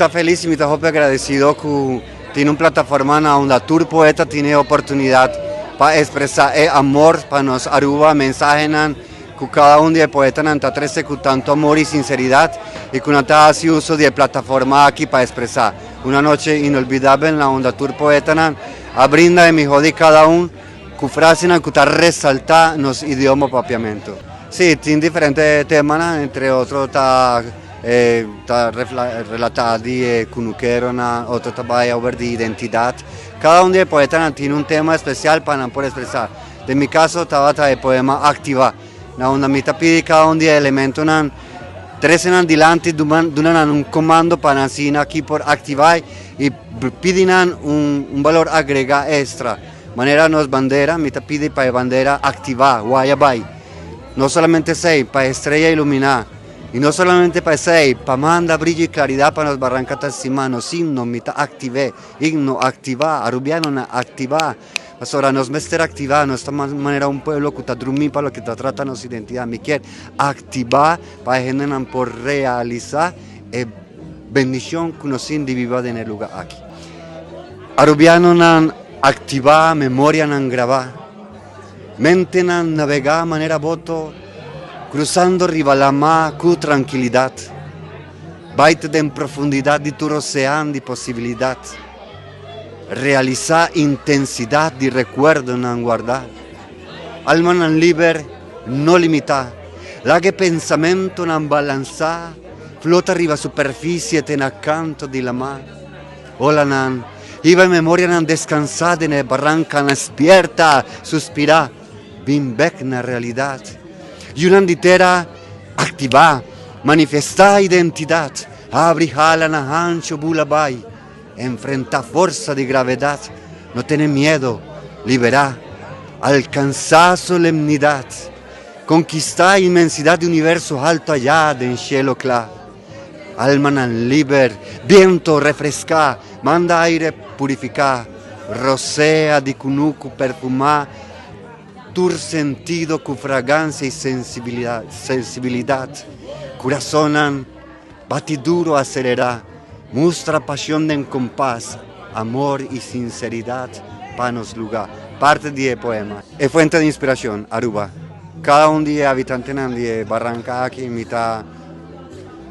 ta felis y mi ta hopi agradecido cu tin un plataforma na unda tur poeta tin e oportunidad pa expresa e amor pa nos Aruba, mensahenan cu cada un di e poetanan ta trece cu tanto amor y sinceridad y cu nan ta haci uso di e plataforma aki pa expresa. Un anochi inolvidabel na unda tur poetanan a brinda e miho di cada un cu frasenan cu ta resalta nos idioma Papiamento. Sí, tin diferente temanan, entre otro ta ta relata di e cunukeronan, otro ta bay over di identidad. Cada un di e poetanan tin un tema especial pa nan por expresa. Den mi caso tabata e poema Activa, na unda mi ta pidi cada un di e elementonan trece nan dilanti, duna nan un comando pa nan asina aki por activa y pidi nan un balor agrega extra. Manera nos bandera, mi ta pidi pa e bandera activa, waya bay. No solamente esey, pa e estrella ilumina. Y no solamente pa esey, pa manda brillo y claridad pa nos barranca ta encima. Nos himno, mi ta active, himno activa, arubianonan activa. Pasobra nos mester activa, nos ta manera un pueblo cu ta drumi pa loke ta trata nos identidad. Mi kier activa pa e hendenan por realisa e bendicion cu nos tin di biba den e lugar aki. Arubianonan activa, memorianan graba, mentenan navega manera boto cruzando riba lama cu trankilidad, bay te den profundidad di tur ocean di posibilidad, realisa intensidad di recuerdonan guarda, almanan liber no limita, laga e pensamentonan balansa, flota riba superficie te na canto di lama. Olanan, hiba e memorianan descansá den e barrancanan spierta, suspirá, bin bek na realidad. Yunan di tera, activá, manifestá identidad, habri halanan hancho bula bai, enfrentá forsa di gravedad, no tene miedo, liberá, alcansá solemnidad, conquistá inmensidad di universo halto ayá den cielo cla. Almanan liber, biento refreská, manda aire purifiká, rosea di kunuku perfumá tur sentido ku fragansia i sensibilidat. Kurasonnan bati duro aselerá, mustra pashon den kompas, amor i sinseridat pa nos lugá. Parte di e poema. E fuente di inspirashon, Aruba. Kada un di e habitantenan di e baranka aki mi ta.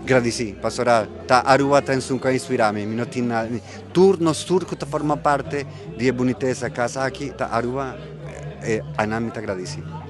Gradisí, pastora, ta Aruba ta esun ku a inspirá mi. Mi no tin nada. Tur nos tur ku ta forma parte di e bunitesa kas aki ta Aruba, e anan mi ta gradisí.